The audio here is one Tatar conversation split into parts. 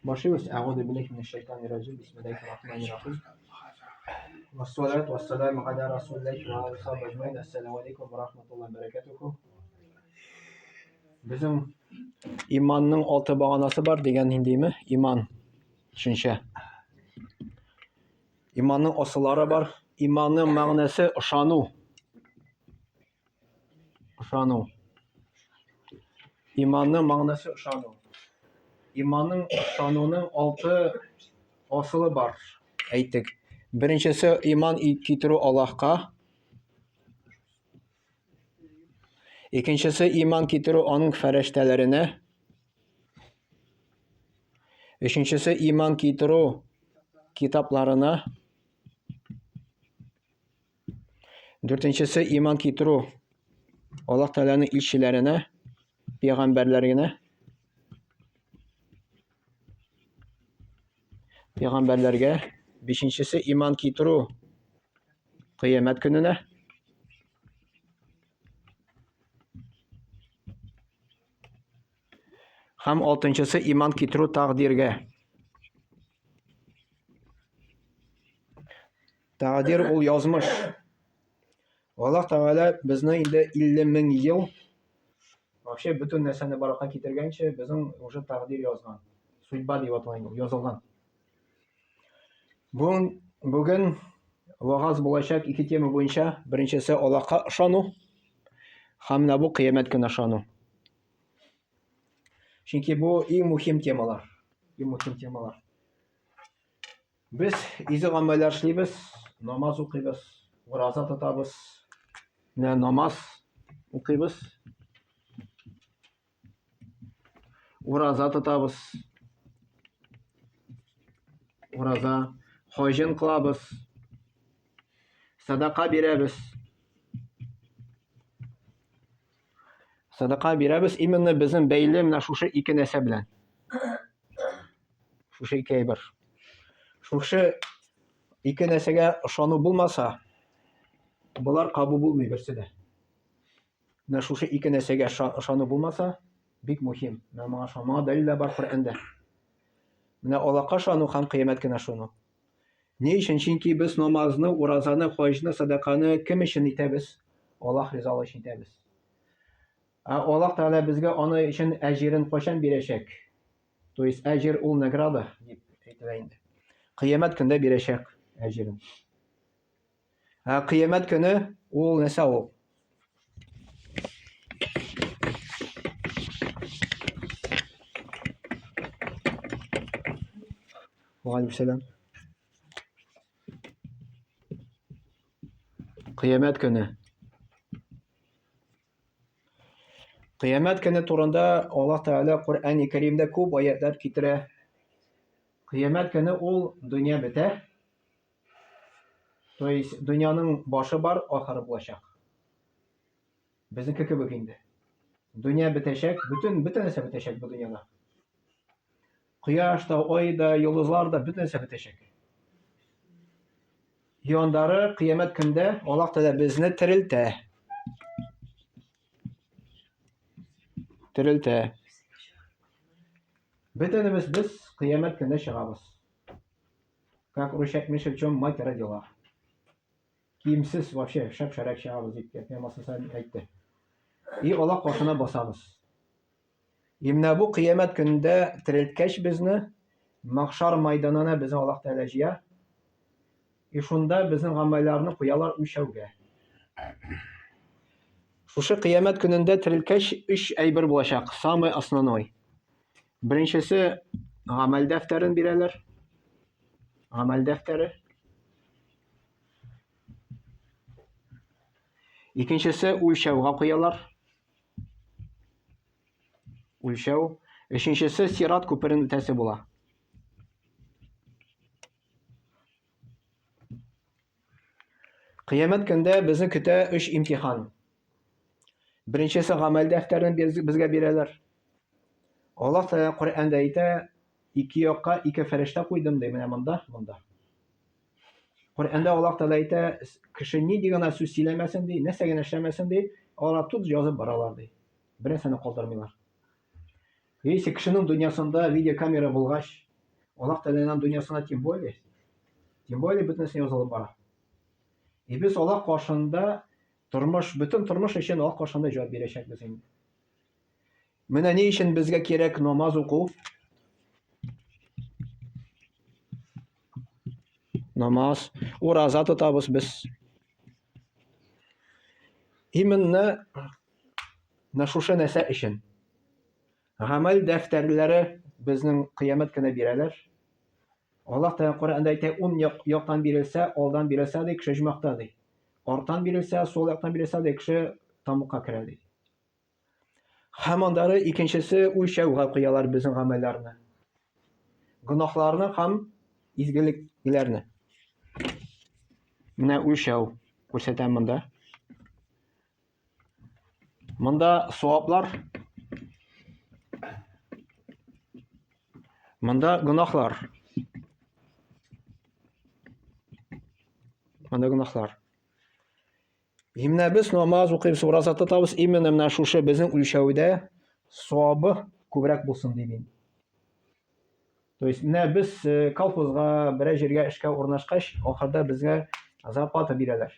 Башлыйбыз. Әгъузу биллаһи минәш шайтанир раҗим. Бисмиллаһир рахманир рахим. Вассалату вассаламу аля расулиллаһи ва алиһи ва сахбиһи Ассаламу алейкум ва рахматуллаһи ва баракатуху. Безнең иманның алты баганасы бар дигән ниндиме? Иман төшенчә. Иманның асыллары бар. Иманның мәгънәсе ышану. Ышану. Иманның мәгънәсе ышану. Иманның ышануның алты асылы бар. Әйттек. Беренчесе иман китерү Аллаһка. Икенчесе иман китерү аның фәрештәләренә. Өченчесе иман китерү китапларына. Дүртенчесе иман китерү Аллаһ Тәгаләнең илчеләренә, пәйгамбәрләренә. Пәйгамбәрләргә. Бишенчесе иман китерү кыямәт көненә. Һәм алтынчысы иман китерү тәкъдиргә. Тәкъдир ул язмыш. Аллаһ Тәгалә безне инде 50 мең ел вообще бөтен нәрсәне барлыкка китергәнче безнең уже тәкъдир язган. Судьба дип атала инде, язылган. Бүген бүген вагаз булачак ике тема буенча. Беренчесе Аллаһка ышану һәм менә бу кыямәт көненә ышану. Чөнки бу иң мөһим темалар. Иң мөһим темалар. Без изге гамәлләр эшлибез, намаз укыйбыз, ураза тотабыз. Менә намаз укыйбыз. Ураза тотабыз. Ураза, хаҗын кылабыз. Садака бирәбез. Садака бирәбез именно безнең бәйле менә шушы ике нәрсә белән. Шушы ике әйбер. Шушы ике нәрсәгә ышану булмаса, болар кабул булмый берсе дә. Менә шушы ике нәрсәгә ышану булмаса, бик мөһим. Менә моңа ышану, моңа дәлил бар Коръәндә. Менә Аллаһка ышану һәм кыямәт көненә ышану. Ни өчен? Чөнки без намазны, уразаны, хаҗны, садаканы кем өчен итәбез? Аллаһ ризалыгы өчен итәбез. Ә Аллаһ Тәгалә безгә аны өчен әҗирен кайчан бирәчәк? То есть әҗир ул награда дип әйтелә инде. Кыямәт көндә бирәчәк әҗирен. Ә кыямәт көне ул нәрсә ул? Валикум Кыямәт көне. Кыямәт көне турында Аллаһ Тәгалә Коръәни Кәримдә күп аятлар китерә. Кыямәт көне ул дөнья бетә. То есть дөньяның башы бар, ахыры булачак. Безнеке кебек инде. Дөнья бетәчәк, бөтен бөтен нәрсә бетәчәк бу дөньяда. Кояш та, ай да, йолдызлар да, бөтен нәрсә бетәчәк. Йондары кыямәт көндә Аллаһ Тәгалә безне терелтә. Терелтә. Бөтенебез без кыямәт көндә чыгабыз. Как русча әйтмешли, в чем мать родила. Киемсез вообще шәп-шәрәк чыгабыз дип Пәйгамбәр әйтте. И Аллаһ каршына басабыз. И менә бу кыямәт көнендә терелткәч безне, мәхшар майданына безне Аллаһ Тәгалә җыя. И шунда безнең гамәлләрне куялар үлчәүгә. Шушы кыямәт көнендә терелткәч өч әйбер булачак, самый основной. Беренчесе гамәл дәфтәрен бирәләр. Гамәл дәфтәре. Икенчесе үлчәүгә куялар. Үлчәү. Өченчесе сират күперен үтәсе була. Кыямәт көндә безне көтә өч имтихан. Беренчесе гамәл дәфтәрен безгә бирәләр. Аллаһ Тәгалә Коръәндә әйтә, ике якка ике фәрештә куйдым ди, менә монда, монда. Коръәндә Аллаһ Тәгалә әйтә, кеше нинди генә сүз сөйләмәсен ди, нәрсә генә эшләмәсен ди, алар тут язып баралар ди. Бер нәрсәне калдырмыйлар. Если кешенең дөньясында видеокамера булгач, Аллаһ Тәгаләнең дөньясына тем более, тем более бөтенесе язылып бара. И без Аллаһ каршында тормыш, бөтен тормыш өчен Аллаһ каршында җавап бирәчәкбез инде. Менә ни өчен безгә кирәк намаз уку? Намаз, ураза тотабыз без. Именно менә шушы нәрсә өчен. Гамәл дәфтәрләре безнең кыямәт көне бирәләр. Аллаһ Тәгалә Коръәндә әйтә, ун як, яктан бирелсә, алдан бирелсә ди, кеше оҗмахта ди. Арттан бирелсә, сул яктан бирелсә ди, кеше тамукка керә ди. Һәм аннары икенчесе үлчәүгә куялар безнең гамәлләрне. Гөнаһларны һәм изгелекләрне. Менә үлчәү күрсәтәм монда. Монда саваплар. Монда гөнаһлар. Монда гөнаһлар. И менә без намаз укыйбыз, ураза тотабыз, именно менә шушы безнең үлчәүдә савабы күбрәк булсын дим мин. То есть менә без э, колхозга берәр җиргә эшкә урнашкач, ахырда безгә зарплата бирәләр.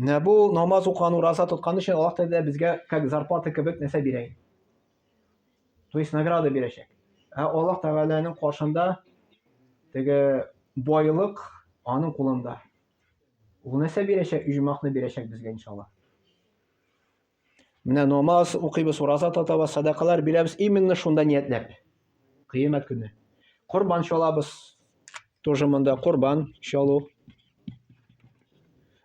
Менә бу намаз укыган, ураза тоткан өчен Аллаһ Тәгалә безгә как зарплата кебек нәрсә бирә. То есть награда бирәчәк. Ә Аллаһ Тәгаләнең каршында теге байлык аның кулында. Ул нәрсә бирәчәк? Иҗмахны бирәчәк безгә иншалла. Менә намаз укыйбыз, ураза тотабыз, садакалар бирәбез именно шунда ниятләп. Кыямәт көне. Корбан чалабыз. Тоже монда корбан чалу.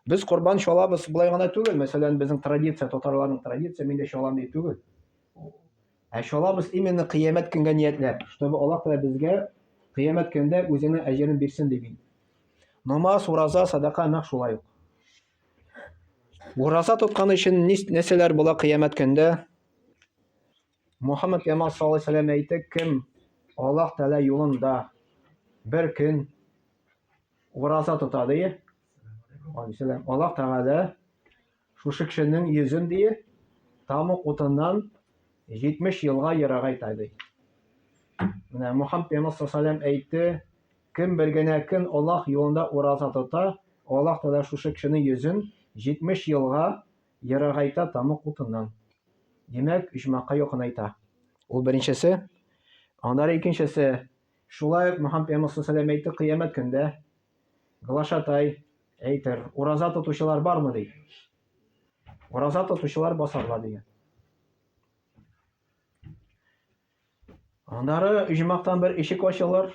Без корбан чалабыз болай гына түгел, мәсәлән, безнең традиция, татарларның традиция, мин дә чалам дип түгел. Ә чалабыз именно кыямәт көнгә ниятләп, чтобы Аллаһ Тәгалә безгә кыямәт көнендә үзенең әҗерен бирсен дип. Намаз, ураза, садака нәкъ шулай ук. Ураза тоткан өчен нәрсәләр була кыямәт көндә? Мухаммад пәйгамбәр саллаллаһу алейһи вәсәлләм әйтте, кем Аллаһ Тәгалә юлында бер көн ураза тота ди. Аллаһ Тәгалә Шушы кешенең йөзен, ди, тамук утыннан 70 елга ерагайта, ди. Менә Мухаммад пәйгамбәр саллаллаху әйтте, кем бер генә көн Аллаһ юлында ураза тота, Аллаһ Тәгалә шушы кешенең йөзен 70 елга ерагайта тамук утыннан. Димәк, оҗмахка якынайта. Ул беренчесе. Аннары икенчесе, шулай ук Мухаммад пәйгамбәр саллаллаху әйтте, кыямәт көндә Глашатай әйтер, ураза тотучылар бармы ди. Ураза тотучылар басарлар дигән. Аннары оҗмахтан бер ишек ачылыр.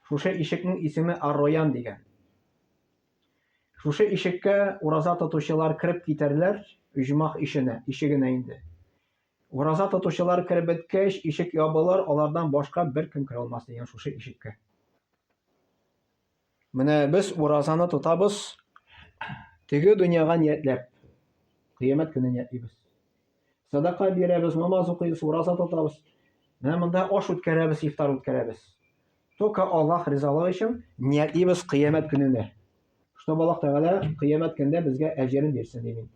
Шушы ишекнең исеме Арроян дигән. Шушы ишеккә ураза тотучылар кереп китәрләр, оҗмах ишенә, ишегенә инде. Ураза тотучылар кереп беткәч, ишек ябылыр, алардан башка беркем керә алмас дигән шушы ишеккә. Менә без уразаны тотабыз теге дөньяга ниятләп. Кыямәт көне ниятлибез. Садака бирәбез, намаз укыйбыз, ураза тотабыз. Менә монда аш үткәрәбез, ифтар үткәрәбез. Только Аллаһ ризалыгы өчен ниятлибез кыямәт көненә. Чтобы Аллаһ Тәгалә кыямәт көндә безгә әҗерен бирсен димин.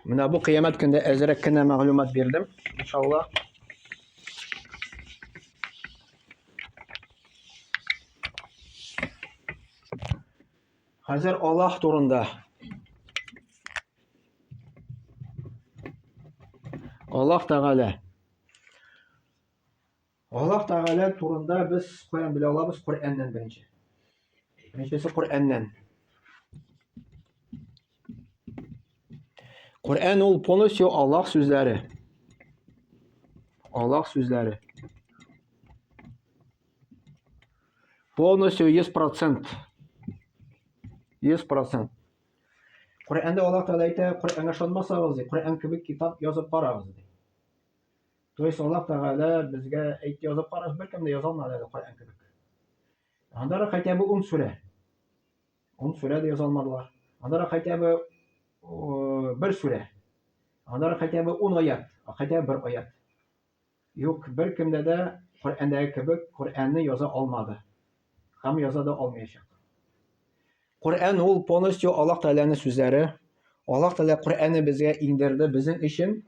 Менә бу кыямәт көндә әзрәк кенә мәгълүмат бирдем, иншалла. Хәзер Аллаһ турында. Аллаһ Тәгалә. Аллаһ Тәгалә турында без каян белә алабыз? Коръәннән беренче. Беренчесе Коръәннән. Коръән ул полностью Аллаһ сүзләре. Аллаһ сүзләре. Полностью 100%. 100%. Коръәндә Аллаһ Тәгалә әйтә, Коръәнгә ышанмасагыз, ди, Коръән кебек китап язып карагыз, ди. То есть Аллаһ Тәгалә безгә әйтте, язып карагыз, беркем дә яза алмады әле Коръән кебек. Аннары хотя бы 10 сүрә. 10 сүрә дә яза алмадылар. Аннары хотя бы бер сүрә. Аннары хотя бы 10 аят, хотя бы бер аят. Юк, беркемдә дә Коръәндәге кебек Коръәнне яза алмады. Һәм яза да алмаячак. Коръән ул полностью Аллаһ Тәгаләнең сүзләре. Аллаһ Тәгалә Коръәнне безгә иңдерде безнең өчен.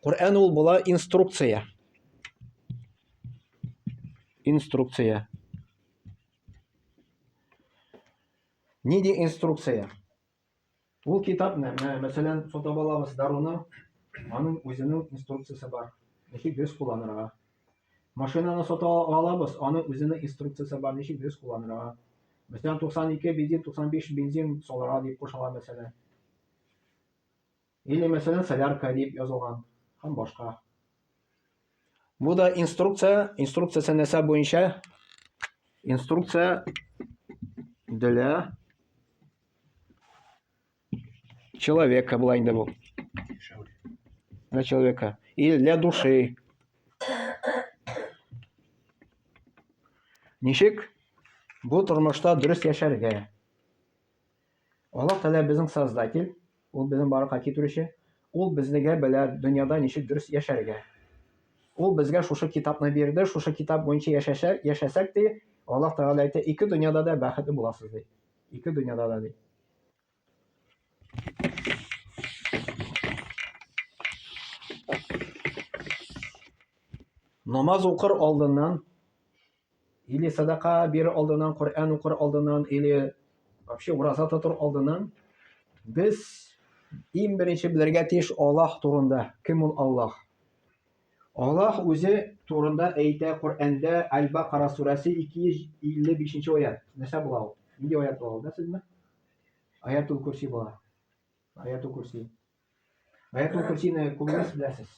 Коръән ул була инструкция. Инструкция. Нинди инструкция? Ул китапны, мәсәлән, сатып алабыз даруны, аның үзенең инструкциясе бар. Ничек дөрес кулланырга. Машинаны сатып алабыз, аның үзенең инструкциясе бар, ничек дөрес кулланырга. Мәсәлән, 92 бензин, 95 бензин салырга дип кушыла, мәсәлән. Или, мәсәлән, солярка дип язылган һәм башка. Бу да инструкция, инструкциясе нәрсә буенча? Инструкция для человека була инде бу. Для человека. Или для души. Ничек бу тормышта дөрес яшәргә? Аллаһ Тәгалә безнең создатель, ул безнең барлыкка китерүче, ул безнегә белә дөньяда ничек дөрес яшәргә. Ул безгә шушы китапны бирде, шушы китап буенча яшәсәк, яшәсәк ди, Аллаһ Тәгалә әйтә, ике дөньяда да бәхетле буласыз ди. Ике дөньяда да ди. Намаз укыр алдыннан Или садака бирер алдыннан, Коръән укыр алдыннан, или вообще ураза тотыр алдыннан без иң беренче белергә тиеш Аллаһ турында. Кем ул Аллаһ? Аллаһ үзе турында әйтә Коръәндә Аль-Бакара сүрәсе 255 аят. Нәрсә була ул? Нинди аят була ул, беләсезме? Аятул Курси була. Аятул Курси. Аятул Курсины күбегез беләсез.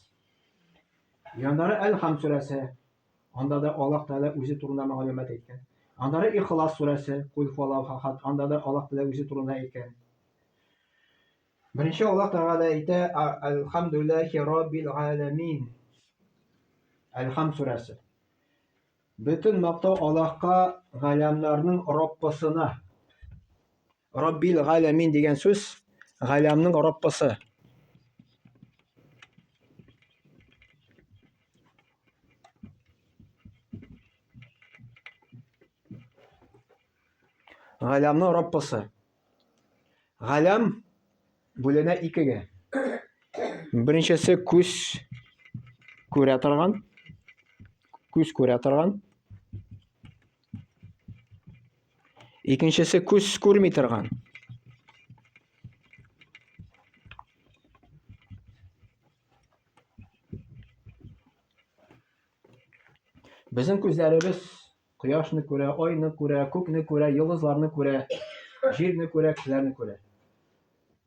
Яннары Әл-Хам сүрәсе. Анда да Аллаһ Тәгалә үзе турында мәгълүмат әйткән. Аннары Ихлас сүрәсе, Кул хуаллаху ахад, анда да Аллаһ Тәгалә үзе турында әйткән. Беренче Аллаһ Тәгалә әйтә, Әлхамдулиллахи раббил галәмин. Әл-Хам сүрәсе. Бөтен мактау Аллаһка, галәмнәрнең Раббысына. Раббил галәмин дигән сүз галәмнең Раббысы. Галәмнең Раббысы. Галәм бүленә икегә. Беренчесе күз күрә торган, күз күрә торган. Икенчесе күз күрми торган. Безнең күзләребез кояшны күрә, айны күрә, күкне күрә, йолдызларны күрә, җирне күрә, кешеләрне күрә.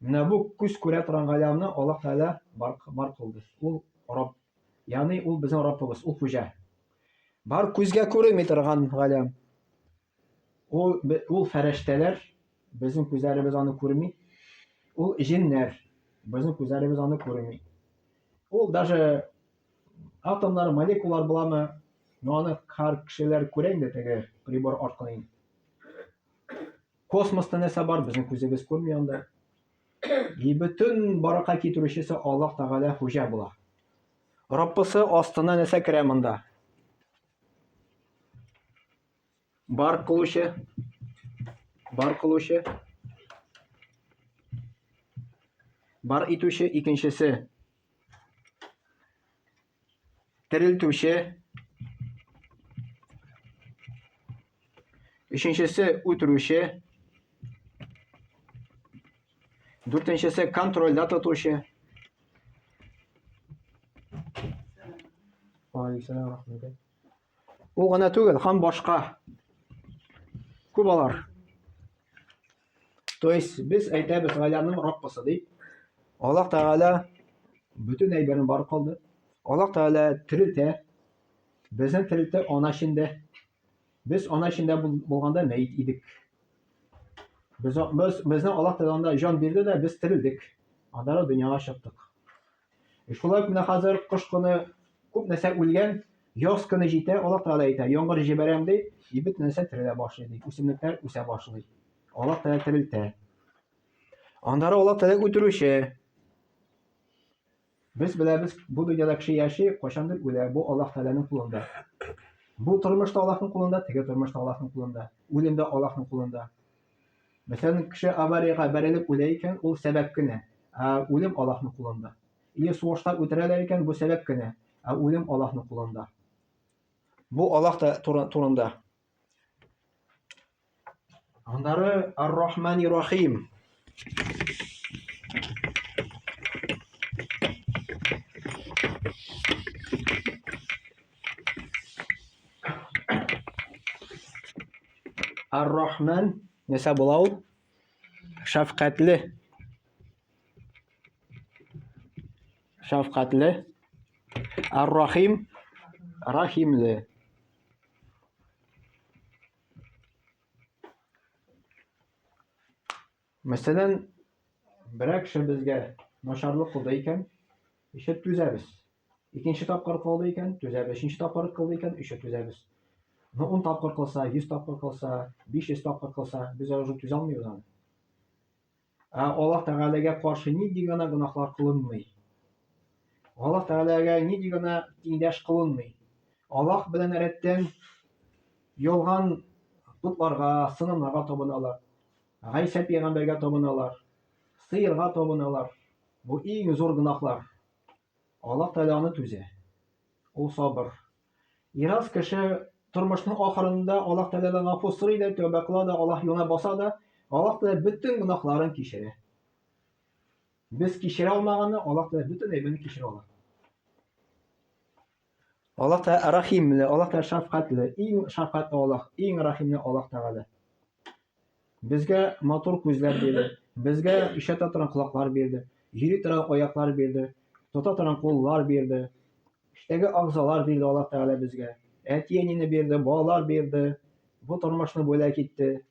Менә бу күз күрә торган галәмне Аллаһ Тәгалә бар, бар кылды. Ул Рабб. Ягъни ул безнең Раббыбыз, ул хуҗа. Бар күзгә күренми торган галәм. Ул ул фәрештәләр, безнең күзләребез аны күрми. Ул җеннәр, безнең күзләребез аны күрми. Ул даже атомнар, молекулалар буламы, но аны һәр кешеләр күрә инде теге прибор аркылы инде. Космоста нәрсә бар, безнең күзебез күрми анда. И бөтен барака китерүчесе Аллаһ Тәгалә хуҗа була. Раббысы астына нәрсә керә монда? Бар кылучы, бар кылучы, бар итүче, икенчесе терелтүче, өченчесе үтерүче, дүртенчесе контрольдә тотучы. Ул гына түгел, һәм башка. Күп алар. То есть без әйтәбез галәмнең Раббысы дип. Аллаһ Тәгалә бөтен әйберне бар кылды. Аллаһ Тәгалә терелтә. Безне терелтә ана эчендә. Без ана эчендә булганда мәет идек. Без, без, безне Аллаһ Тәгалә анда җан бирде дә без терелдек. Аннары дөньяга чыктык. Э, шулай ук менә хәзер кыш көне күп нәрсә үлгән, яз көне җитә, Аллаһ Тәгалә әйтә, яңгыр җибәрәм ди, и бөтен нәрсә терелә башлый ди, үсемлекләр үсә башлый. Аллаһ Тәгалә терелтә. Аннары Аллаһ Тәгалә үтерүче. Без беләбез, бу дөньяда кеше яши, кайчандыр үлә. Бу Аллаһ Тәгаләнең кулында. Бу тормыш та Аллаһның кулында, теге тормыш та Аллаһның кулында. Үлем дә Аллаһның кулында. Мәсәлән, кеше авариягә бәрелеп үлә икән, ул сәбәп кенә. Ә үлем Аллаһның кулында. Или сугышта үтерәләр икән, бу сәбәп кенә. Ә үлем Аллаһның кулында. Бу Аллаһ та турында. Аннары Ар-Рахмани Рахим. Ар-Рахман нәрсә була ул? Шәфкатьле. Шәфкатьле. Ар-Рахим рахимле. Мәсәлән, берәр кеше безгә начарлык кылды икән, еще түзәбез. Икенче тапкыр кылды икән, түзәбез. Өченче тапкыр кылды икән, еще түзәбез. Но 10 тапкыр кылса, 100 тапкыр кылса, 500 тапкыр кылса, без уже түзә алмыйбыз аны. Ә Аллаһ Тәгаләгә каршы нинди генә гөнаһлар кылынмый. Аллаһ Тәгаләгә нинди генә тиңдәш кылынмый. Аллаһ белән рәттән ялган потларга, сынымнарга табыналар. Гайсә пәйгамбәргә табыналар, сыерга табыналар. Бу иң зур гөнаһлар. Аллаһ Тәгалә аны түзә. Ул сабыр. Ираз кеше тормышның ахырында Аллаһ Тәгаләдән гафу сорый да, тәүбә кыла да, Аллаһ юлына баса да, Аллаһ Тәгалә бөтен гөнаһларын кичерә. Без кичерә алмаганны Аллаһ Тәгалә бөтен әйберне кичерә ала. Аллаһ Тәгалә рәхимле, Аллаһ Тәгалә шәфкатьле, иң шәфкатьле Аллаһ, иң рәхимле Аллаһ Тәгалә. Безгә матур күзләр бирде, безгә ишетә торган колаклар бирде, йөри торган аяклар бирде, тота торган куллар бирде, эчтәге агзалар бирде Аллаһ Тәгалә безгә. Әти-әнине бирде, балалар бирде, бу тормышны бүләк итте.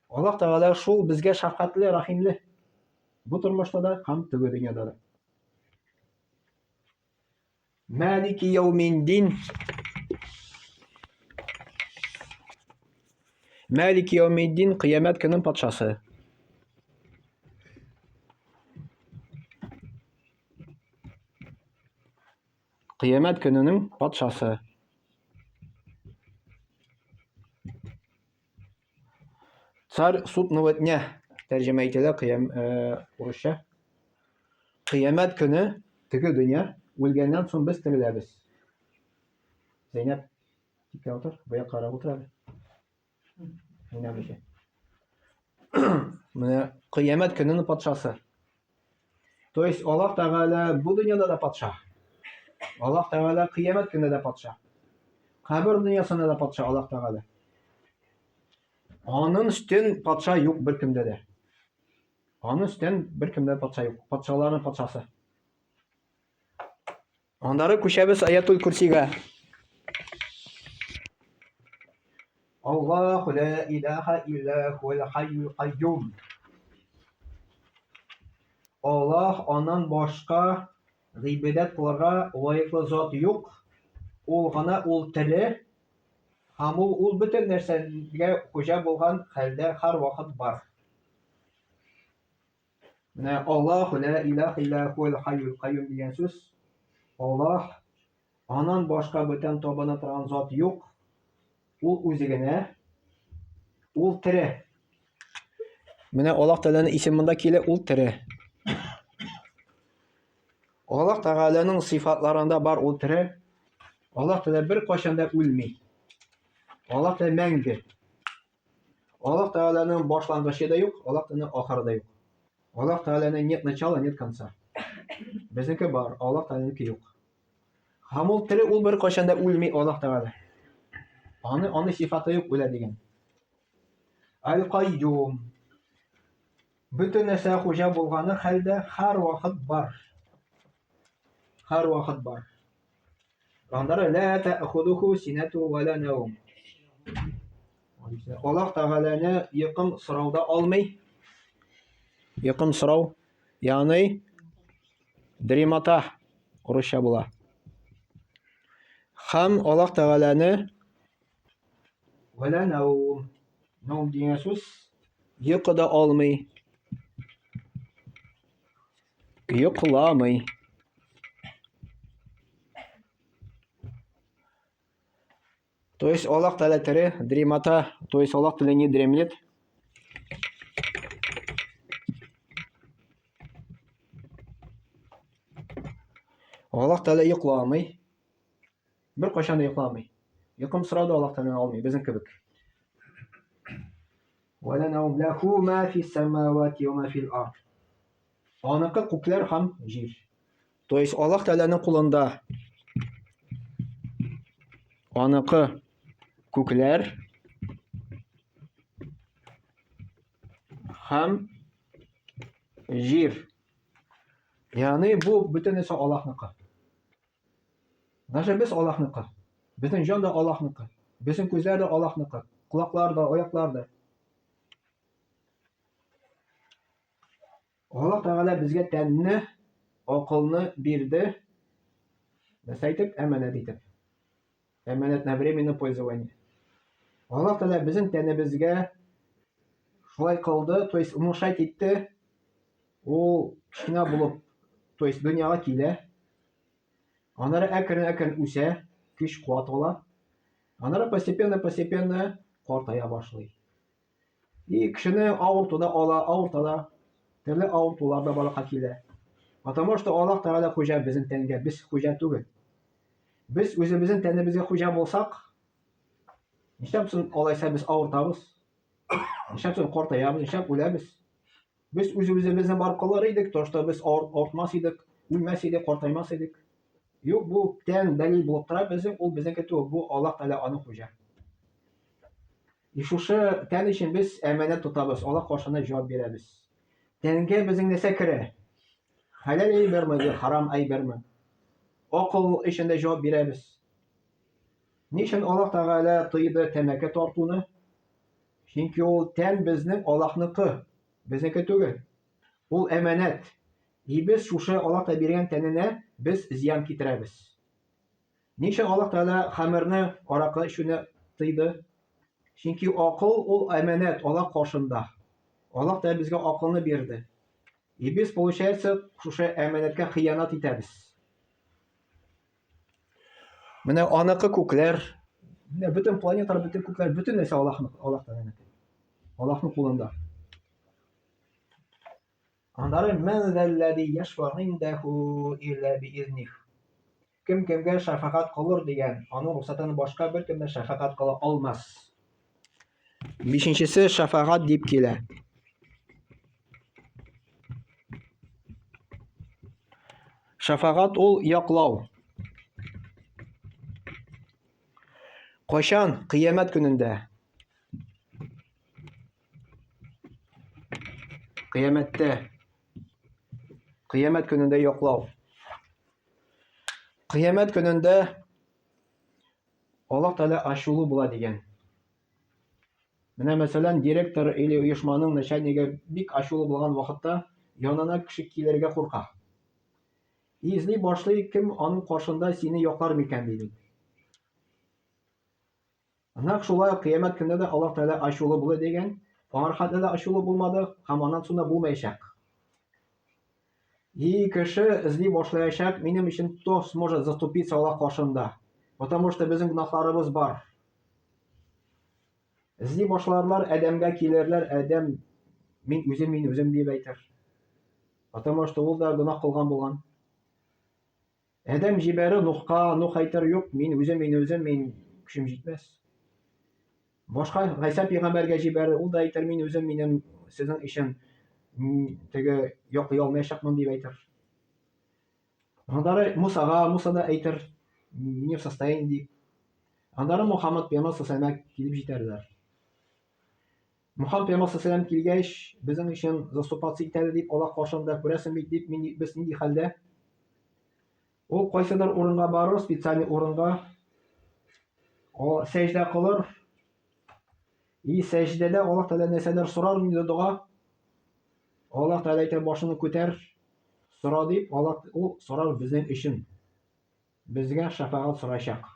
Аллаһ Тәгалә шул безгә шәфкатьле, рәхимле. Бу тормышта да һәм теге дөньяда да. Малики яумиддин. Малики яумиддин кыямәт көнен патшасы. Кыямәт көненең патшасы. Царь судного дня тәрҗемә ителә кыям э, урысча. Кыямәт көне теге дөнья үлгәннән соң без тереләбез. Зәйнәп, тиккә утыр, бу якка карап утыр әле. Менә бу. Менә кыямәт көненең патшасы. То есть Аллаһ Тәгалә бу дөньяда да патша. Аллаһ Тәгалә кыямәт көнендә дә патша. Кабер дөньясында да патша Аллаһ Тәгалә. Аның өстен патша юк беркемдә дә. Аның өстен беркемдә патша юк. Патшаларның патшасы. Аннары күчәбез Аятул Курсига. Аллаһу ла илаһа илля хуал хайюл кайюм. Аллаһ аннан башка гыйбадәт кылырга лаеклы зат юк. Ул гына ул тере һәм ул ул бөтен нәрсәгә хуҗа булган хәлдә һәрвакыт бар. Менә Аллаһу ла илаһа илля хуал хайюл кайюм дигән сүз. Аллаһ аннан башка бүтән табына торган зат юк. Ул үзе генә. Ул тере. Менә Аллаһ Тәгаләнең исеме монда килә, ул тере. Аллаһ Тәгаләнең сыйфатларында бар ул тере. Аллаһ Тәгалә бер кайчан да үлми. Аллаһ Тәгалә мәңге. Аллаһ Тәгаләнең башлангычы да юк, Аллаһ Тәгаләнең ахыры да юк. Аллаһ Тәгаләнең нет начала, нет конца. Безнеке бар, Аллаһ Тәгаләнеке юк. Һәм ул тере, ул бер кайчан да үлми Аллаһ Тәгалә. Аны аны сифаты юк үлә дигән. Аль-Кайюм. Бөтен нәрсә хуҗа булганы хәлдә һәр вакыт бар. Һәр вакыт бар. Аннары ла тәхудуху синату ва ла наум. Аллаһ Тәгаләне йокым сорауда алмый. Йокым сорау, ягъни дремота урысча була. Һәм Аллаһ Тәгаләне ва ла наум. Наум дигән сүз йокы да алмый. Йокламый. То есть Аллах Тәгалә тере, дремота, то есть Аллах Тәгалә не дремлет. Аллаһ Тәгалә йокламый. Бер кайчан да йокламый. Йокым сорау да Аллаһ Тәгаләдән алмый, безнең кебек. Вәлә наум ләху ма фис самавати ва ма фил ард. Аныкы күкләр һәм җир. То есть Аллаһ Тәгаләнең кулында аныкы күкләр һәм җир. Ягъни бу бөтенесе Аллаһныкы. Даже без Аллаһныкы. Безнең җан да Аллаһныкы. Безнең күзләр дә Аллаһныкы. Колаклар да, аяклар да. Аллаһ Тәгалә безгә тәнне, акылны бирде. Нәрсә әйтеп? Әманәт итеп. Әманәт на временное пользование. Аллаһ Тәгалә безнең тәнебезгә шулай кылды, то есть внушать итте. Ул кечкенә булып, то есть дөньяга килә. Аннары әкрен-әкрен үсә, көч куәт ала. Аннары постепенно-постепенно картая башлый. И кешене авырту да ала, авырта да, төрле авыртулар да барлыкка килә. Потому что Аллаһ Тәгалә хуҗа безнең тәнгә, без хуҗа түгел. Без үзебезнең тәнебезгә хуҗа булсак, нишләп соң алайса без авыртабыз? Нишләп соң картаябыз, нишләп үләбез? Без үз-үзебезне бар кылыр идек, то что без авыртмас идек, үлмәс идек, картаймас идек. Юк, бу тән дәлил булып тора безнең, ул безнеке түгел, бу Аллаһ Тәгалә аның хуҗа. И шушы тән өчен без әманәт тотабыз, Аллаһ каршында җавап бирәбез. Тәнгә безнең нәрсә керә? Хәләл әйберме, я харам әйберме? Акыл өчен дә җавап бирәбез. Ни өчен Аллаһ Тәгалә тыйды тәмәке тартуны? Чөнки ул тән безнең Аллаһныкы, безнеке түгел. Ул әманәт. И без шушы Аллаһ Тәгалә биргән тәненә без зыян китерәбез. Ни өчен Аллаһ Тәгалә хәмерне, аракы эчүне тыйды? Чөнки акыл ул әманәт Аллаһ каршында. Аллаһ Тәгалә безгә акылны бирде. И без, получается, шушы әманәткә хыянат итәбез. Менә аныкы күкләр, менә бөтен планеталар, бөтен күкләр, бөтен нәрсә Аллаһның, Аллаһ Тәгаләнеке. Аллаһның кулында. Аннары мен зәлләзи яшфа индәһу илля биизних. Кем кемгә шәфәгать кылыр дигән, аның рөхсәтеннән башка беркем дә шәфәгать кыла алмас. Бишенчесе шәфәгать дип килә. Шәфәгать ул яклау. Кайчан? Кыямәт көнендә. Кыямәттә. Кыямәт көнендә яклау. Кыямәт көнендә Аллаһ Тәгалә ачулы була дигән. Менә мәсәлән, директор или оешманың начальнигы бик ачулы булган вакытта янына кеше килергә курка. Изли башлый, кем аның каршында сине яклар микән ди. Нәкъ шулай ук кыямәт көндә дә Аллаһ Тәгалә ачулы булыр дигән, аңар хәтле дә ачулы булмады һәм аннан соң да булмаячак. И кеше эзли башлаячак, минем өчен кто сможет заступиться Аллаһ каршында? Потому что безнең гөнаһларыбыз бар. Эзли башларлар, Адәмгә килерләр, Адәм мин үзем, мин үзем дип әйтер. Потому что ул да гөнаһ кылган булган. Адәм җибәрер Нухка, Нух әйтер, юк, мин үзем, мин үзем, мин көчем җитмәс. Башка Гайсә пәйгамбәргә җибәрер, ул да әйтер, мин үзем, минем сезнең өчен теге яклый алмаячакмын дип әйтер. Аннары Мусага, Муса да әйтер, не в состоянии дип. Аннары Мухаммад пәйгамбәр саллаллаху килеп җитәрләр. Мухаммад пәйгамбәр саллаллаху килгәч, безнең өчен заступаться итәде дип, Аллаһ каршында күрәсең бит дип, мин без нинди хәлдә? Ул кайсыдыр урынга барыр, специальный урынга. Ул сәҗдә кылыр. И сәҗдәдә Аллаһ Тәгалә нәрсәдер сорар инде дога. Аллаһ Тәгалә әйтер, башыңны күтәр, сора дип, Аллаһ ул сорар безнең өчен. Безгә шәфәгать сорачак.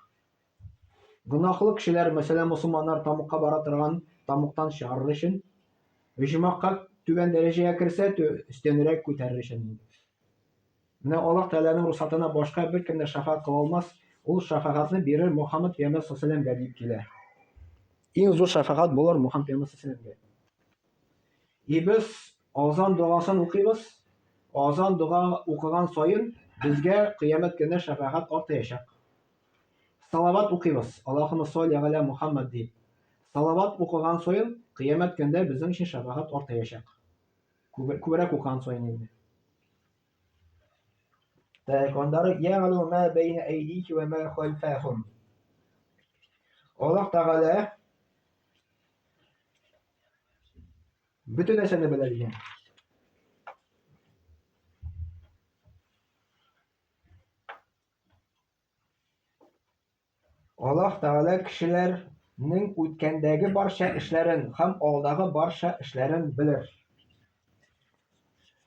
Гөнаһлы кешеләр, мәсәлән, мусульманнар тамукка бара торган тамуктан чыгарыр өчен, оҗмахка түбән дәрәҗәгә керсә, өстәнрәк күтәрер өчен. Менә Аллаһ Тәгаләнең рөхсәтенә башка беркем дә шәфәгать кыла алмас, ул шәфәгатьне бирер Мухаммад пәйгамбәр саллаллаху дип килә. Иң зур шәфәгать булыр Мухаммад пәйгамбәр саллаллаху И без азан догасын укыйбыз. Азан дога укыган саен Безгә кыямәт көнне шәфәгать артаячак. Салават укыйбыз. Аллаһумма салли галя Мухаммад дип. Салават укыган саен кыямәт көндә безнең өчен шәфәгать артаячак. Күбрәк укыган саен инде. Так, аннары я'лу ма бәйнә әйдихи ва ма хальфахум. Аллаһ Тәгалә бөтен нәрсәне белә дигән. Аллаһ Тәгалә кешеләрнең үткәндәге барча эшләрен һәм алдагы барча эшләрен белер.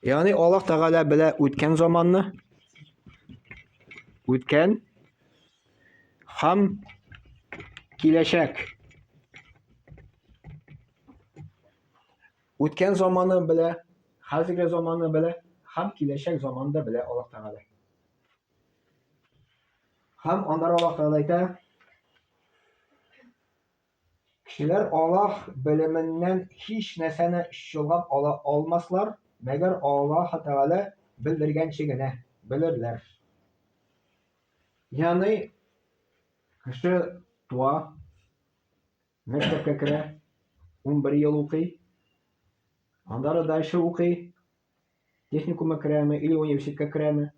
Ягъни Аллаһ Тәгалә белә үткән заманны, үткән һәм киләчәк. Үткән заманы белә, хәзерге заманы белә һәм киләчәк заманны да белә Аллаһ Тәгалә. Һәм аннары Аллаһ Тәгалә әйтә, кешеләр Аллаһ белеменнән һич нәрсәне чолгап ала алмаслар, мәгәр Аллаһ Тәгалә белдергәнче генә белерләр. Ягъни кеше туа, мәктәпкә керә, 11 ел укый, аннары дальше укый, техникумга керәме или университетка керәме,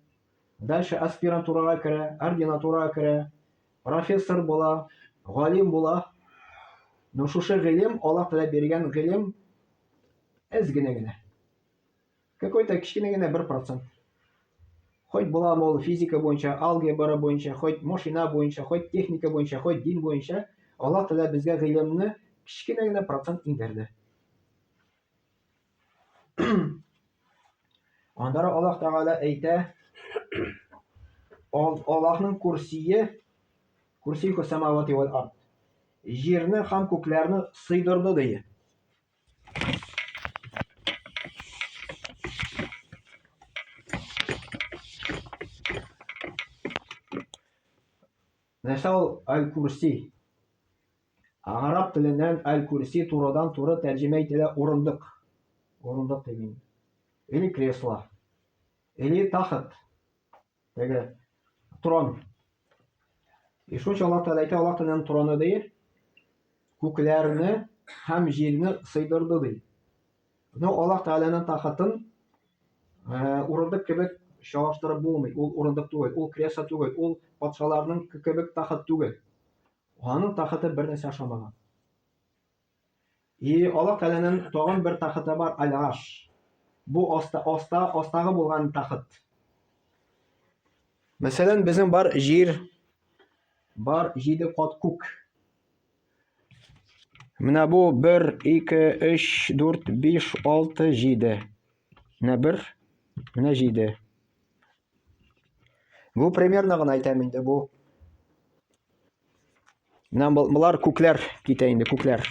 дальше аспирантурага керә, ординатурага керә, профессор була, галим була. Но шушы гыйлем, Аллаһ Тәгалә биргән гыйлем әз генә генә. Какой-то кечкенә генә 1%. Хоть була ул физика буенча, алгебра буенча, хоть машина буенча, хоть техника буенча, хоть дин буенча, Аллаһ Тәгалә безгә гыйлемне кечкенә генә процент иңдерде. Аннары Аллаһ Тәгалә әйтә, Аллаһның курсие, курсие самавати вал ард. Җирне һәм күкләрне сыйдырды ди. Нәрсә ул аль-курси? Гарәп теленнән аль-курси турыдан-туры тәрҗемә ителә урындык. Урындык дип инде. Или кресло. Или тахт. Теге трон. И шунча Аллаһ Тәгалә әйтә, Аллаһ Тәгаләнең троны ди, күкләрне һәм җирне сыйдырды ди. Но Аллаһ Тәгаләнең тахтын урындык кебек чагыштырып булмый. Ул урындык түгел, ул кресло түгел, ул патшаларның кебек тахт түгел. Аның тахты бер нәрсә ошамаган. И Аллаһ Тәгаләнең тагын бер тахты бар, Аль-Арш. Бу аста, аста, астагы булган тахт. Мәсәлән, безнең бар җир, бар җиде кат күк. Менә бу 1, 2, 3, 4, 5, 6, 7. Менә 1, менә 7. Бу примерно гына әйтәм инде бу. Менә болар күкләр китә инде, күкләр.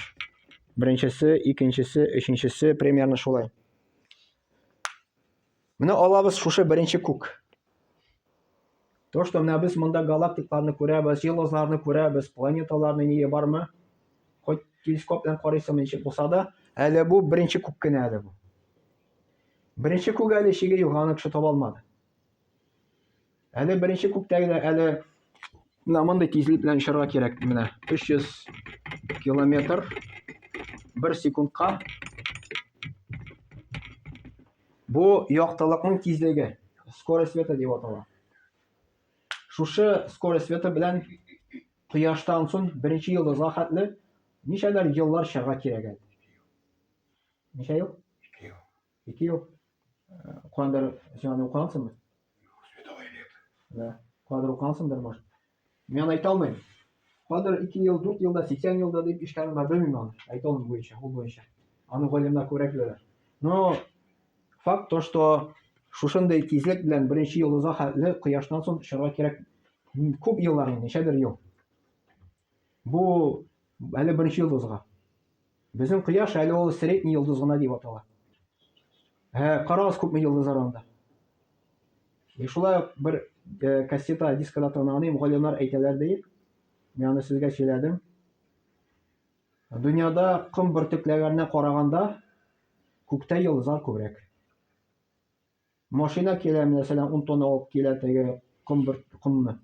Беренчесе, икенчесе, өченчесе примерно шулай. Менә алабыз шушы беренче күк. То, что менә без монда галактикларны күрәбез, йолдызларны күрәбез, планеталарны нигә бармы? Хоть телескоп белән карыйсың, ничек булса да, әле бу беренче күк кенә әле бу. Беренче күк әле чиге юк, аны кеше таба алмады. Әле беренче күктәге дә әле менә мондый тизлек белән очарга кирәк. Менә 300 километр бер секундка. Бу яктылыкның тизлеге, скорость света дип атала. Шушы скорость света белән кояштан соң беренче йолдызга хәтле ничәләр еллар чыгарга кирәк әле. Ничә ел? Ике ел. Ике ел. Куандыр, син аны укыгансыңмы? Световая лет. Да. Куандыр укыгансыңдыр, может. Мин аны әйтә алмыйм. Куандыр 2 ел, 4 елда, 80 елда дип ишкәнем бар, белмим аны. Әйтә алмыйм буенча, ул буенча. Аны галимнәр күбрәк беләләр. Но факт то, что шушындый тизлек белән беренче йолдызга хәтле кояштан соң очарга кирәк күп еллар инде, ничәдер ел. Бу әле беренче йолдызга. Безнең кояш әле ул средний йолдыз гына дип атала. Ә, карагыз күпме йолдызлар анда. И шулай ук бер э, кассета дискада тыңлаганым, галимнәр әйтәләр диеп, мин аны сезгә сөйләдем. Дөньяда ком бөртекләренә караганда күктә йолдызлар күбрәк. Машина килә, мәсәлән, 10 тонна алып килә теге ком бер комны.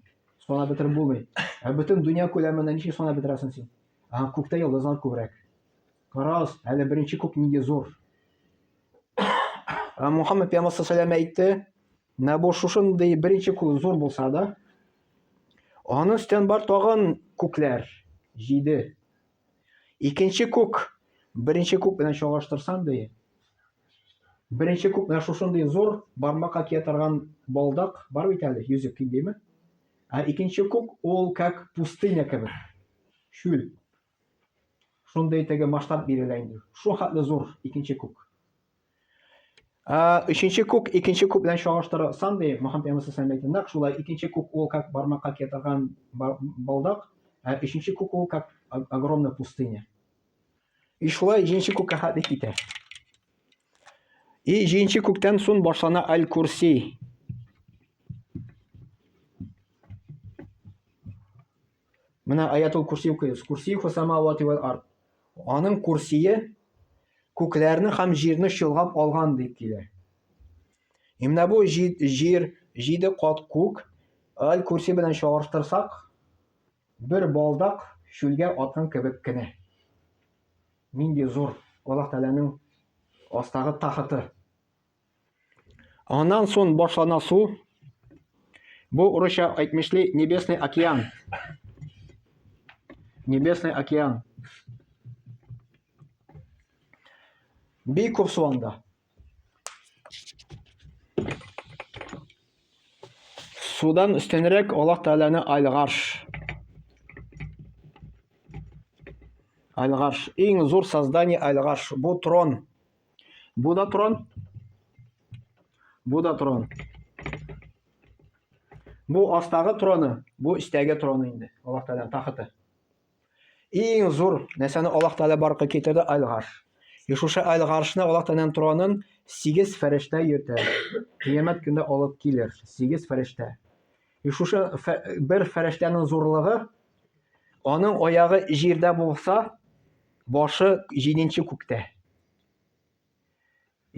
Санап бетереп булмый. Ә бөтен дөнья күләмендә ничек санап бетерәсең син? Ә күктә йолдызлар күбрәк. Карагыз, әле беренче күк нинди зур. Ә Мухаммед пәйгамбәр саллаллаху әйтте, менә бу шушындый беренче күк зур булса да, аның өстен бар тагын күкләр, җиде. Икенче күк, беренче күк белән чагыштырсаң, ди, беренче күк менә шушындый зур бармакка кия торган балдак бар бит әле, йөзек димме? Ә икенче күк ул как пустыня кебек, чүл. Шундый теге масштаб бирелә инде. Шул хәтле зур икенче күк. Өченче күк икенче күк белән чагыштырсаң, ди, Мөхәммәд пәйгамбәр саллаллаху алейһи нәкъ шулай икенче күк ул как бармакка кия торган балдак, ә өченче күк ул как огромная пустыня. И шулай җиденче күккә хәтле китә. И җиденче күктән соң башлана Аль-Курси. Менә аятул курси укыйбыз. Курси самавати вәл ард. Аның курсие күкләрне һәм җирне чолгап алган дип килә. И менә бу җир, җиде кат күк, аль курси белән чагыштырсак, бер балдак чүлгә аткан кебек кенә. Нинди зур Аллаһ Тәгаләнең астагы тахыты. Аннан соң башлана су. Бу урысча әйтмешли Небесный океан. Небесный океан. Бик күп су анда. Судан өстенрәк Аллаһ Тәгаләне Аль-Гарш. Аль-Гарш. Иң зур создание Аль-Гарш. Бу трон. Бу да трон. Бу да трон. Бу астагы троны, бу өстәге троны инде. Аллаһ Тәгаләнең тахты. Иң зур нәрсәне Аллаһ Тәгалә барыкка китерде Аль-Гарш. И шушы Аль-Гаршны Аллаһ Тәгаләнең тронын 8 фәрештә йөртә. Кыямәт көндә алып килер. 8 фәрештә. И шушы бер фәрештәнең зурлыгы аның аягы җирдә булса, башы җиденче күктә.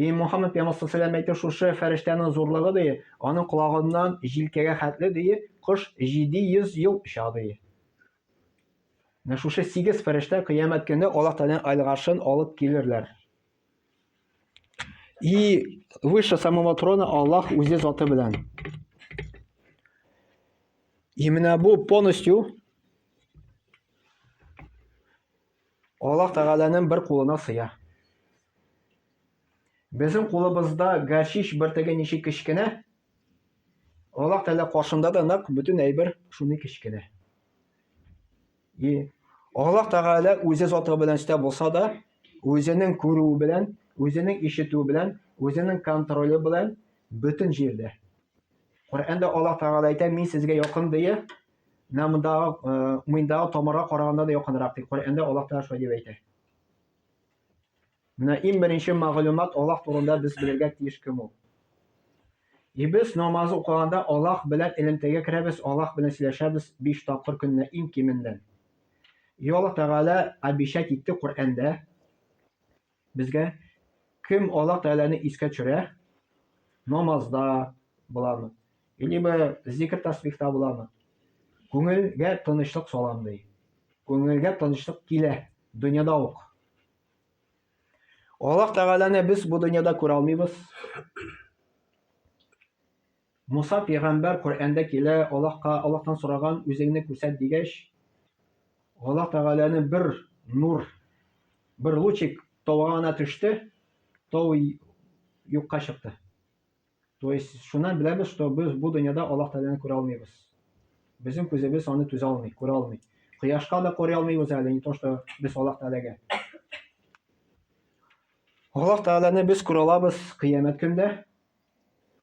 И Мухаммад пәйгамбәр саллаллаху әйтте, шушы фәрештәнең зурлыгы ди, аның колагыннан җилкәгә хәтле ди, кош 700 ел оча ди. Менә шушы 8 фәрештә кыямәт көндә Аллаһ Тәгаләнең аль-Гаршын алып килерләр. И выше самого трона Аллаһ үзе заты белән. И менә бу полностью Аллаһ Тәгаләнең бер кулына сыя. Безнең кулыбызда гәшиш бөртеге ничек кечкенә, Аллаһ Тәгалә каршында да нәкъ бөтен әйбер шундый кечкенә. И Аллаһ Тәгалә үзе заты белән өстә булса да, үзенең күрүе белән, үзенең ишетүе белән, үзенең контроле белән бөтен җирдә. Коръәндә Аллаһ Тәгалә әйтә, мин сезгә якын дия, Менә мондагы, э, муендагы тамырга караганда да якынрак ди. Коръәндә Аллаһ Тәгалә шулай дип әйтә. Менә иң беренче мәгълүмат Аллаһ турында без белергә тиеш кем ул. И без намаз укыганда Аллаһ белән элемтәгә керәбез, Аллаһ белән сөйләшәбез 5 тапкыр көненә иң кименнән. И Аллаһ Тәгалә обещать итте Коръәндә Безгә кем Аллаһ Тәгаләне искә төшерә, намазда буламы, либо зикр тасбихта буламы, күңелгә тынычлык салам ди. Күңелгә тынычлык килә дөньяда ук. Аллаһ Тәгаләне без бу дөньяда күрә алмыйбыз. Муса пәйгамбәр Коръәндә килә, Аллаһка, Аллаһтан сораган, үзеңне күрсәт дигәч, Аллаһ Тәгаләнең бер нур, бер лучик тауга гына төште, тау юкка чыкты. То есть шуннан беләбез, что без бу дөньяда Аллаһ Тәгаләне күрә алмыйбыз. Безнең күзебез аны түзә алмый, күрә алмый. Кояшка да күрә алмыйбыз әле, не то что без Аллаһ Тәгаләгә. Аллаһ Тәгаләне без күрә алабыз кыямәт көндә.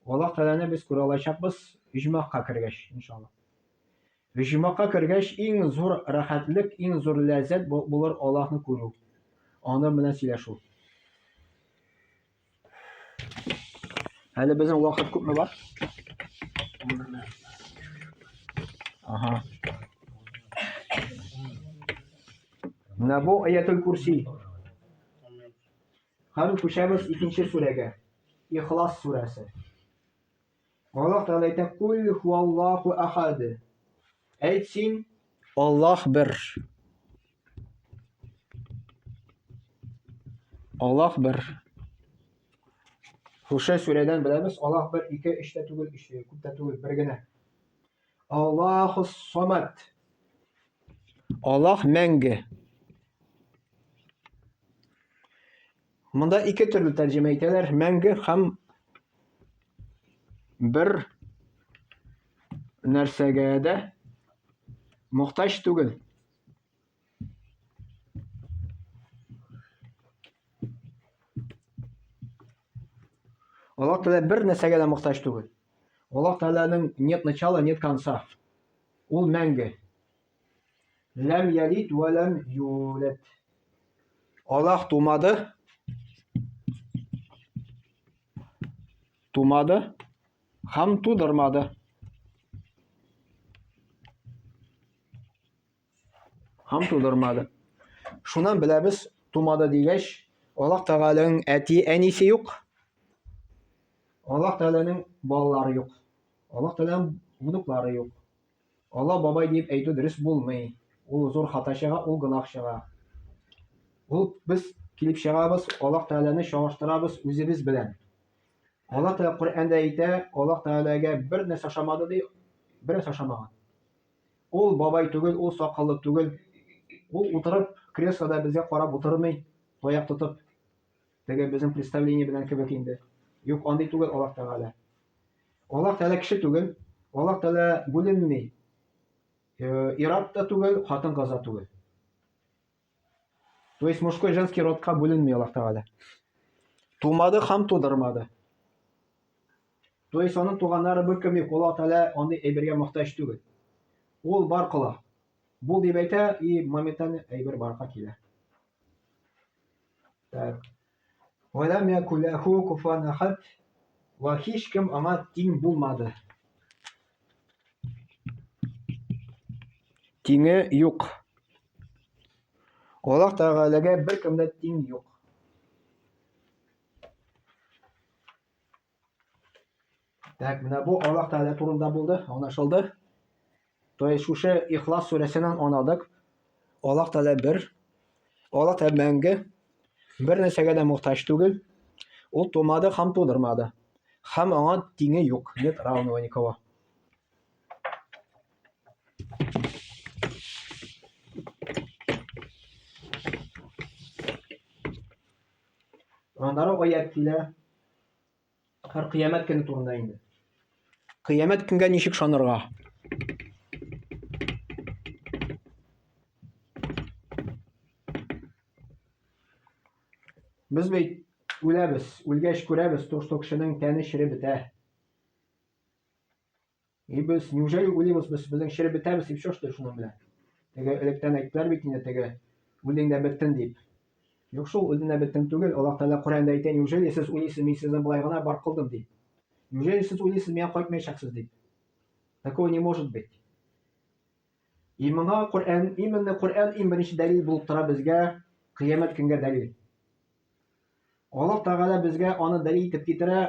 Аллаһ Тәгаләне без күрә алачакбыз иҗмахка кергәч, иншалла. Иҗмахка кергәч, иң зур рәхәтлек, иң зур ләззәт булыр Аллаһны күрү, аның белән сөйләшү. Әле безнең вакыт күпме бар? Ага. Менә бу аятул курси. Хәзер күчәбез икенче сүрәгә. Ихлас сүрәсе. Аллаһ Тәгалә әйтә, Кул хуаллаху ахад. Әйт син, Аллаһ бер. Аллаһ бер. Шушы сүрәдән беләбез, Аллаһ бер, ике, өч тә түгел, өч, күп тә түгел, бер генә. Аллаһу самад. Аллаһ мәңге. Монда ике төрле тәрҗемә итәләр, мәңге һәм бер нәрсәгә дә мохтаҗ түгел. Аллаһ Тәгалә бер нәрсәгә дә мохтаҗ түгел. Аллаһ Тәгаләнең нет начала, нет конца. Ул мәңге. Ләм ялид вә ләм юләд. Аллаһ тумады. Тумады һәм тудырмады. Һәм тудырмады. Шуннан беләбез, тумады дигәч, Аллаһ Тәгаләнең әти-әнисе юк. Аллаһ Тәгаләнең балалары юк. Аллаһ Тәгаләнең внуклары юк. Алла бабай диеп әйтү дөрес булмый. Ул зур хата чыга, ул гөнаһ чыга. Ул без килеп чыгабыз, Аллаһ Тәгаләне чагыштырабыз үзебез белән. Аллаһ Тәгалә Коръәндә әйтә, Аллаһ Тәгаләгә бер нәрсә ошамады ди, бер нәрсә ошамаган. Ул бабай түгел, ул сакаллы түгел. Ул утырып креслода безгә карап утырмый, таяк тотып. Теге безнең представление белән кебек инде. Юк, андый түгел Аллаһ Тәгалә. Аллаһ Тәгалә кеше түгел. Аллаһ Тәгалә бүленми. Э, ир-ат та түгел, хатын-кыз да түгел. То есть мужской женский родка бүленми Аллаһ Тәгалә. Тумады һәм тудырмады. То есть аның туганнары беркем юк. Аллаһ Тәгалә андый әйбергә мохтаҗ түгел. Ул бар кыла. Бул дип әйтә, и моментально әйбер барка килә. Так. Вәләм якуләху куфан ахад. Вә һичкем аңа тиң булмады. Тиңе юк. Аллаһ Тәгаләгә беркем дә тиң юк. Так, менә бу Аллаһ Тәгалә турында булды, аңлашылды. То есть шушы Ихлас сүрәсеннән аңладык. Аллаһ Тәгалә бер, Аллаһ Тәгалә мәңге, бер нәрсәгә дә мохтаҗ түгел. Ул тумады һәм тудырмады. Һәм аңа тиңе юк, нет равного никого. Аннары аят килә. Һәр кыямәт көне турында инде. Кыямәт көнгә ничек шанырга? Без бит үләбез, үлгәч күрәбез, то, что кешенең тәне череп бетә. И без, неужели уйлыйбыз, без безнең череп бетәбез, и все, что ли, шуның белән? Теге электән әйттеләр бит инде теге, үлдең дә беттең дип. Юк шул, үлдең дә беттең түгел, Аллаһ Тәгалә Коръәндә әйтә, неужели сез уйлыйсыз, мин сезне болай гына бар кылдым дип? Неужели сез уйлыйсыз, миңа кайтмаячаксыз дип? Такого не может быть. И моңа Коръән, именно Коръән иң беренче дәлил булып тора безгә, кыямәт көнгә дәлил. Аллаһ Тәгалә безгә аны дәлил итеп китерә,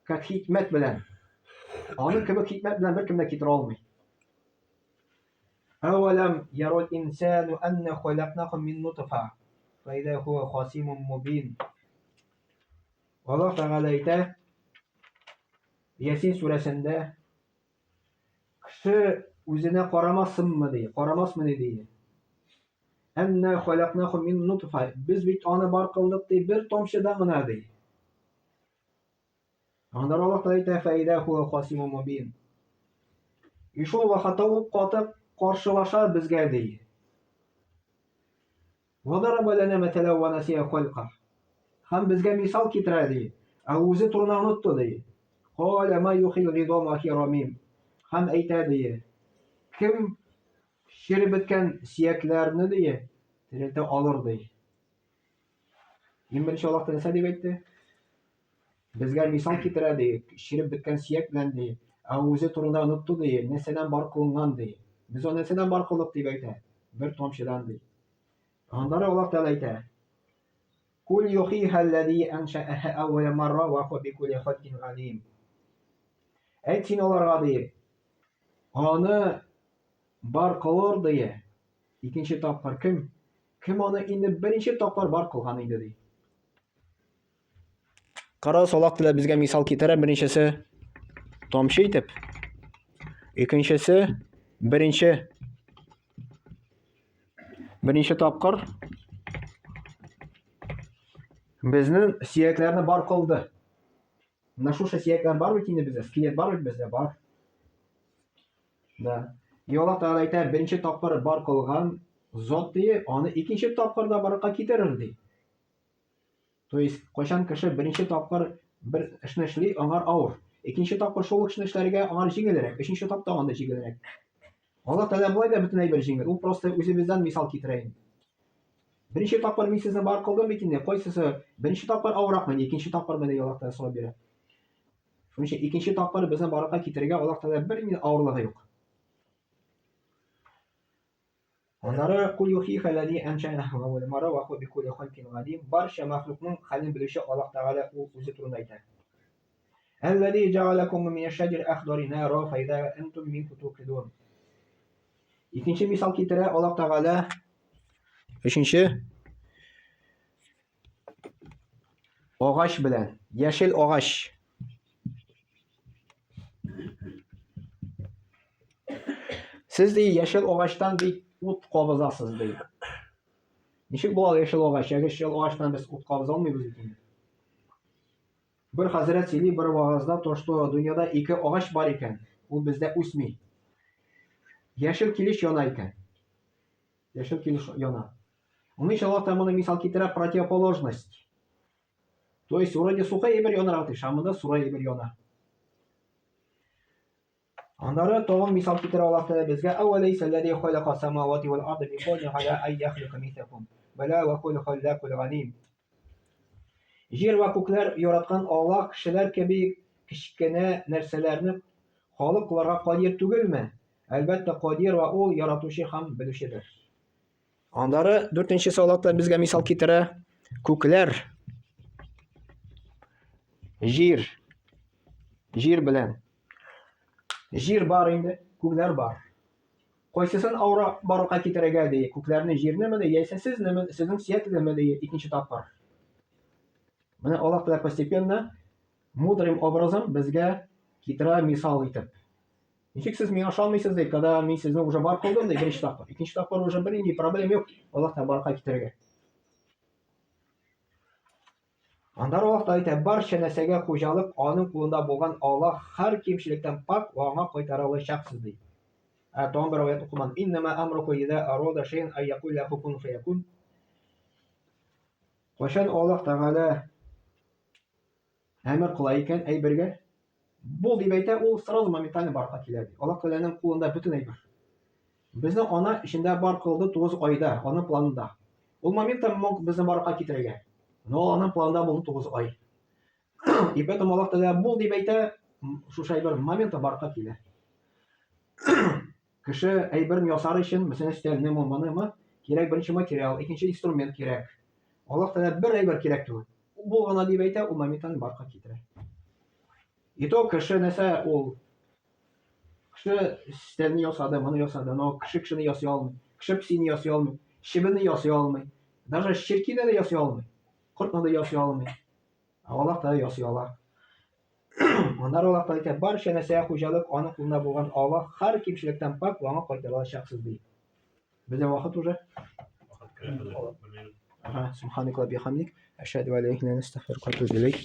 как хикмәт белән. Аның кебек хикмәт белән беркем дә китерә алмый. Әвәләм ярул инсану анна халакнаху мин нутфа, фа иза хуа хасимун мубин. Аллаһ Тәгалә әйтә Ясин сүрәсендә Кеше үзенә карамасынмы ди, карамасмыни ди. Әннә халакнаху мин нутфа. Без бит аны бар кылдык ди, бер тамчыдан гына ди. Аннары Аллаһ Тәгалә әйтә, фәидә хуа хасиму мубин. И шул вакытта ул каты каршылаша безгә ди. Вадараба ләнә мәтәлә ва насия халка. Һәм безгә мисал китерә ди. Ә үзе турында онытты ди. Каля ма юхил гидома хирамим. Һәм әйтә ди. Кем череп беткән сөякләрне ди, терелтә алыр ди. Иң беренче Аллаһ нәрсә дип әйтте? Безгә мисал китерә ди, череп беткән сөяк белән ди, ә үзе турында онытты ди, нәрсәдән бар кылынган ди. Без аны нәрсәдән бар кылдык дип әйтә? Бер тамчыдан ди. Аннары Аллаһ Тәгалә әйтә: Кул юхиха аллази аншааха әүвәлә марра ва хуа бикулли халкин галим. Әйт син аларга ди. Аны бар кылыр ди. Икенче тапкыр кем? Кем аны инде беренче тапкыр бар кылган иде ди. Карагыз, Аллаһ Тәгалә безгә мисал китерә. Беренчесе тамчы итеп, икенчесе беренче беренче тапкыр безнең сөякләрне бар кылды. Менә шушы сөякләр бар бит инде бездә, скелет бар бит бездә, бар. Да. И Аллаһ Тәгалә әйтә, беренче тапкыр бар кылган зат ди, аны икенче тапкыр да барлыкка китерер ди. То есть, кайчан кеше беренче тапкыр бер эшне эшли, аңар авыр. Икенче тапкыр шул эшне эшләргә аңар җиңелрәк. Өченче тапкыр тагын да җиңелрәк. Аллаһ Тәгалә болай да бөтен әйбер җиңел. Ул просто үзебездән мисал китерә инде. Беренче тапкыр мин сезне бар кылдым бит инде. Кайсысы беренче тапкыр авырракмы, икенче тапкырмы дип Аллаһ Тәгалә сорап бирә. Шуның өчен икенче тапкыр безне барлыкка китерергә Аллаһ Тәгалә бернинди авырлыгы юк. Аннары кул юхиха ләзи әншәәһу әүвәлә марра вә һуә бикулли халкин галим. Барча мәхлукның хәлен белүче Аллаһ Тәгалә ул үзе турында әйтә. Әлләзи җәгаләкум минәш-шәҗәрил әхдари нара фәиза әнтум минһу туқидун. Икенче мисал китерә Аллаһ Тәгалә. Өченче агач белән, яшел агач. Сез ди яшел агачтан ди ут кабызасыз ди. Ничек була яшел агач? Яшел агачтан без ут кабыза алмыйбыз бит инде. Бер хәзрәт сөйли бер вагазда то, что дөньяда ике агач бар икән, ул бездә үсми. Яшел килеш яна икән. Яшел килеш яна. Уның өчен Аллаһ Тәгалә моны мисал китерә противоположность. То есть вроде сухой әйбер янырга тиеш, ә монда сырой әйбер яна. Аннары тагын мисал китерә Аллаһ Тәгалә безгә әвәләйсә ләзи халака самавати вал арды биқадир аля ай яхлука мислакум. Бәла ва хуал халлакул галим. Җир вә күкләр яраткан Аллаһ кешеләр кеби кечкенә нәрсәләрне халык кылырга кадир түгелме? Әлбәттә, кадир вә ул яратучы һәм белүчедер. Аннары дүртенче салатта безгә мисал китерә. Күкләр, җир, җир белән. Җир бар инде, күкләр бар. Кайсысын авырак барлыкка китерергә ди, күкләрне, җирнеме ди, яисә сезнеме, сезнең сөяклеме ди, икенче тапкыр. Менә Аллаһ Тәгалә постепенно мудрым образом безгә китерә мисал итеп. Ничек сез миңа ышанмыйсыз ди, когда мин сезне уже бар кылдым ди, беренче тапкыр. Икенче тапкыр уже бернинди проблем юк, Аллаһ та барка китерергә. Аннары Аллаһ та әйтә, барча нәрсәгә хуҗалык аның кулында булган Аллаһ һәр кимчелектән пакь вә аңа кайтарылачаксыз ди. Ә тагын бер аят укымадым. Иннама амруху иза арада шәйән ай якул ләху кун фаякун. Кайчан Аллаһ Тәгалә әмер кыла икән әйбергә, бул дип әйтә, ул сразу моментально барырга килә ди. Аллаһ Тәгаләнең кулында бөтен әйбер. Безнең ана эчендә бар кылды 9 айда, аның планында. Ул моментта мог безне барырга китерергә. Но аның планында булды 9 ай. И поэтому Аллаһ Тәгалә бул дип әйтә, шушы әйбер моментта барырга килә. Кеше әйберен ясар өчен, мәсәлән, өстәлне, моны, кирәк беренче материал, икенче инструмент кирәк. Аллаһ Тәгалә бер әйбер кирәк түгел. Бул гына дип әйтә, ул моментально барка китерә. И то кеше нәрсә ул кеше өстәлне ясады, моны ясады, но кеше кешене ясый алмый. Кеше песине ясый алмый, чебенне ясый алмый. Даже черкине дә ясый алмый. Кортны да ясый алмый. Ә Аллаһ Тәгалә ясый ала. Аннары Аллаһ Тәгалә әйтә, барча нәрсәгә хуҗалык аның кулында булган Аллаһ һәр кимчелектән пакь вә аңа кайтарылачаксыз ди. Бездә вакыт уже. Ага, субханакалла бихамдик, әшһәду ан ла илаһа илля анта, астагфирука ва атубу илейк.